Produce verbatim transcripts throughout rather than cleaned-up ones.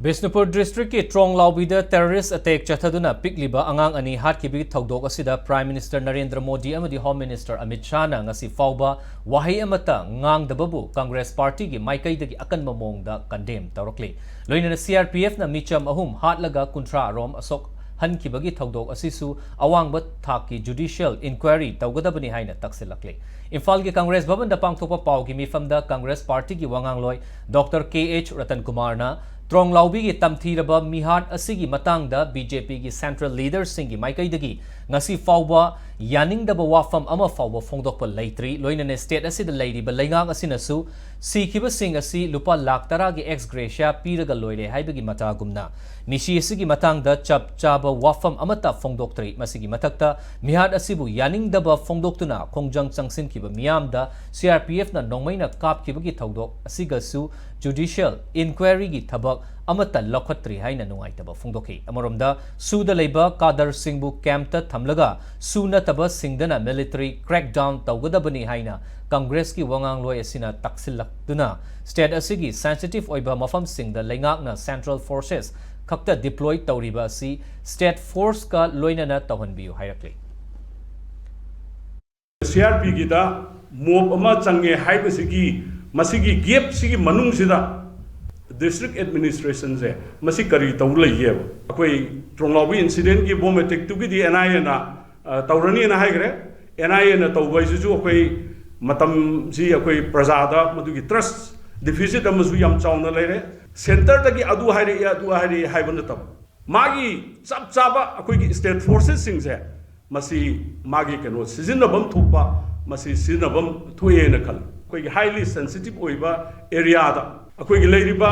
ꯕꯤꯁꯅꯨꯄꯨꯔ ꯗꯤꯁꯇ꯭ꯔꯤꯛꯀꯤ ꯇ꯭ꯔꯣꯡꯂꯥꯎꯕꯤꯗ terrorist attack ꯆꯠꯊꯗꯨꯅ ꯄꯤꯛꯂꯤꯕ ꯑꯉꯥꯡ ꯑꯅꯤ ꯍꯥꯠꯈꯤꯕꯒꯤ ꯊꯧꯗꯣꯛ ꯑꯁꯤꯗ ꯄ꯭ꯔꯥꯏꯝ ꯃꯤꯅꯤꯁꯇꯔ ꯅꯔꯦꯟꯗ꯭ꯔ ꯃꯣꯗꯤ ꯑꯃꯗꯤ ꯍꯣꯝ ꯃꯤꯅꯤꯁꯇꯔ ꯑꯃꯤꯠ ꯁꯥꯍꯅ ꯉꯁꯤ ꯐꯥꯎꯕ ꯋꯥꯍꯩ ꯑꯃꯠꯇ ꯉꯥꯡꯗꯕꯕꯨ ꯀꯪꯒ꯭ꯔꯦꯁ ꯄꯥꯔꯇꯤꯒꯤ ꯃꯥꯏꯀꯩꯗꯒꯤ ꯑꯀꯟꯕ ꯃꯑꯣꯡꯗ ꯀꯟꯗꯦꯝ ꯇꯧꯔꯛꯂꯤ꯫ ꯂꯣꯏꯅꯅ ꯁꯤ ꯑꯥꯔ ꯄꯤ ꯑꯦꯐꯅ ꯃꯤꯆꯝ ꯑꯍꯨꯝ ꯍꯥꯠꯂꯒ ꯀꯨꯟꯊ꯭ꯔꯥ ꯔꯣꯝ ꯑꯁꯣꯛꯍꯟꯈꯤꯕꯒꯤ ꯊꯧꯗꯣꯛ ꯑꯁꯤꯁꯨ ꯑꯋꯥꯡꯕ ꯊꯥꯛꯀꯤ ꯖꯨꯗꯤꯁꯤꯌꯦꯜ ꯏꯟꯀ꯭ꯋꯥꯏꯔꯤ ꯇꯧꯒꯗꯕꯅꯤ ꯍꯥꯏꯅ ꯇꯛꯁꯤꯜꯂꯛꯂꯤ꯫ ꯏꯝꯐꯥꯜꯒꯤ ꯀꯪꯒ꯭ꯔꯦꯁ ꯚꯕꯟꯗ ꯄꯥꯡꯊꯣꯛꯄ ꯄꯥꯎꯒꯤ ꯃꯤꯐꯝꯗ ꯀꯪꯒ꯭ꯔꯦꯁ ꯄꯥꯔꯇꯤꯒꯤ ꯋꯥꯉꯥꯡꯂꯣꯏ ꯗꯣꯛꯇꯔ ꯀꯦ ꯑꯩꯆ ꯔꯇꯟ ꯀꯨꯃꯥꯔꯅ ꯇ꯭ꯔꯣꯡꯂꯥꯎꯕꯤꯒꯤ ꯇꯝꯊꯤꯔꯕ ꯃꯤꯍꯥꯠ ꯑꯁꯤꯒꯤ ꯃꯇꯥꯡꯗ ꯕꯤ ꯖꯦ ꯄꯤꯒꯤ ꯁꯦꯟꯇ꯭ꯔꯦꯜ ꯂꯤꯗꯔꯁꯤꯡꯒꯤ ꯃꯥꯏꯀꯩꯗꯒꯤ ꯉꯁꯤ ꯐꯥꯎꯕ ꯌꯥꯅꯤꯡꯗꯕ ꯋꯥꯐꯝ ꯑꯃ ꯐꯥꯎꯕ ꯐꯣꯡꯗꯣꯛꯄ ꯂꯩꯇ꯭ꯔꯤ꯫ ꯂꯣꯏꯅꯅ ꯁ꯭ꯇꯦꯠ ꯑꯁꯤꯗ ꯂꯩꯔꯤꯕ ꯂꯩꯉꯥꯛ ꯑꯁꯤꯅꯁꯨ ꯁꯤꯈꯤꯕꯁꯤꯡ ꯑꯁꯤ ꯂꯨꯄꯥ ꯂꯥꯈ ꯇꯔꯥꯒꯤ ꯑꯦꯛꯁ ꯒ꯭ꯔꯦꯁꯤꯌꯥ ꯄꯤꯔꯒ ꯂꯣꯏꯔꯦ ꯍꯥꯏꯕꯒꯤ ꯃꯇꯥꯒꯨꯝꯅ ꯃꯤꯁꯤ ꯑꯁꯤꯒꯤ ꯃꯇꯥꯡꯗ ꯆꯞ ꯆꯥꯕ ꯋꯥꯐꯝ ꯑꯃꯠꯇ ꯐꯣꯡꯗꯣꯛꯇ꯭ꯔꯤ꯫ ꯃꯁꯤꯒꯤ ꯃꯊꯛꯇ ꯃꯤꯍꯥꯠ ꯑꯁꯤꯕꯨ ꯌꯥꯅꯤꯡꯗꯕ ꯐꯣꯡꯗꯣꯛꯇꯨꯅ ꯈꯣꯡꯖꯪ ꯆꯪꯁꯤꯟꯈꯤꯕ ꯃꯤꯌꯥꯝꯗ ꯁꯤ ꯑꯥꯔ ꯄꯤ ꯑꯦꯐꯅ ꯅꯣꯡꯃꯩꯅ ꯀꯥꯞꯈꯤꯕꯒꯤ ꯊꯧꯗꯣꯛ ꯑꯁꯤꯒꯁꯨ ꯖꯨꯗꯤꯁꯤꯌꯦꯜ ꯏꯟꯀ꯭ꯋꯥꯏꯔꯤꯒꯤ ꯊꯕꯛ ꯑꯃꯠꯇ ꯂꯧꯈꯠꯇ꯭ꯔꯤ ꯍꯥꯏꯅ ꯅꯨꯡꯉꯥꯏꯇꯕ ꯐꯣꯡꯗꯣꯛꯈꯤ꯫ ꯑꯃꯔꯣꯝꯗ ꯁꯨꯗ ꯂꯩꯕ ꯀꯥꯗꯔꯁꯤꯡꯕꯨ ꯀꯦꯝꯞꯇ ꯊꯝꯂꯒ ꯁꯨ ꯅꯠꯇꯕꯁꯤꯡꯗꯅ ꯃꯤꯂꯤꯇꯔꯤ ꯀ꯭ꯔꯦꯛꯗꯥꯎꯟ ꯇꯧꯒꯗꯕꯅꯤ ꯍꯥꯏꯅ ꯀꯪꯒ꯭ꯔꯦꯁꯀꯤ ꯋꯥꯉꯥꯡꯂꯣꯏ ꯑꯁꯤꯅ ꯇꯛꯁꯤꯜꯂꯛꯇꯨꯅ ꯁ꯭ꯇꯦꯠ ꯑꯁꯤꯒꯤ ꯁꯦꯟꯁꯤꯇꯤꯚ ꯑꯣꯏꯕ ꯃꯐꯝꯁꯤꯡꯗ ꯂꯩꯉꯥꯛꯅ ꯁꯦꯟꯇ꯭ꯔꯦꯜ ꯐꯣꯔꯁꯦꯁ ꯈꯛꯇ ꯗꯤꯄ꯭ꯂꯣꯏ ꯇꯧꯔꯤꯕ ꯑꯁꯤ ꯁ꯭ꯇꯦꯠ ꯐꯣꯔꯁꯀ ꯂꯣꯏꯅꯅ ꯇꯧꯍꯟꯕꯤꯌꯨ ꯍꯥꯏꯔꯛꯂꯤ꯫ ꯁꯤ ꯑꯥꯔ ꯄꯤꯒꯤꯗ ꯃꯣꯞ ꯑꯃ ꯆꯪꯉꯦ ꯍꯥꯏꯕꯁꯤꯒꯤ ꯃꯁꯤꯒꯤ ꯒꯦꯞꯁꯤꯒꯤ ꯃꯅꯨꯡꯁꯤꯗ ꯗꯤꯁꯇ꯭ꯔꯤꯛ ꯑꯦꯗꯃꯤꯅꯤꯁꯇ꯭ꯔꯦꯁꯟꯁꯦ ꯃꯁꯤ ꯀꯔꯤ ꯇꯧ ꯂꯩꯒꯦꯕ? ꯑꯩꯈꯣꯏ ꯇ꯭ꯔꯣꯡꯂꯥꯎꯕꯤ ꯏꯟꯁꯤꯗꯦꯟꯒꯤ ꯕꯣꯝ ꯑꯦꯇꯦꯛꯇꯨꯒꯤꯗꯤ ꯑꯦꯟ ꯑꯥꯏ ꯑꯦꯅ ꯇꯧꯔꯅꯤꯅ ꯍꯥꯏꯈ꯭ꯔꯦ꯫ ꯑꯦꯟ ꯑꯥꯏ ꯑꯦꯅ ꯇꯧꯕ ꯍꯥꯏꯁꯤꯁꯨ ꯑꯩꯈꯣꯏ ꯃꯇꯝꯁꯤ ꯑꯩꯈꯣꯏ ꯄ꯭ꯔꯖꯥꯗ ꯃꯗꯨꯒꯤ ꯇ꯭ꯔꯁ ꯗꯤꯐꯤꯁꯤꯠ ꯑꯃꯁꯨ ꯌꯥꯝ ꯆꯥꯎꯅ ꯂꯩꯔꯦ꯫ ꯁꯦꯟꯇꯔꯗꯒꯤ ꯑꯗꯨ ꯍꯥꯏꯔꯛꯑꯦ ꯑꯗꯨ ꯍꯥꯏꯔꯛꯑꯦ ꯍꯥꯏꯕ ꯅꯠꯇꯕ ꯃꯥꯒꯤ ꯆꯞ ꯆꯥꯕ ꯑꯩꯈꯣꯏꯒꯤ ꯁ꯭ꯇꯦꯠ ꯐꯣꯔꯁꯦꯁꯁꯤꯡꯁꯦ ꯃꯁꯤ ꯃꯥꯒꯤ ꯀꯩꯅꯣ ꯁꯤꯖꯤꯟꯅꯐꯝ ꯊꯣꯛꯄ ꯃꯁꯤ ꯁꯤꯖꯤꯟꯅꯐꯝ ꯊꯣꯛꯑꯦꯅ ꯈꯜꯂꯤ꯫ ꯑꯩꯈꯣꯏꯒꯤ ꯍꯥꯏꯂꯤ ꯁꯦꯟꯁꯤꯇꯤꯞ ꯑꯣꯏꯕ ꯑꯦꯔꯤꯌꯥꯗ ꯑꯩꯈꯣꯏꯒꯤ ꯂꯩꯔꯤꯕ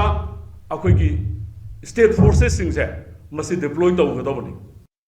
ꯑꯩꯈꯣꯏꯒꯤ ꯁ꯭ꯇꯦꯠ ꯐꯣꯔꯁꯦꯁꯁꯤꯡꯁꯦ ꯃꯁꯤ ꯗꯤꯄ꯭ꯂꯣꯏ ꯇꯧꯒꯗꯕꯅꯤ꯫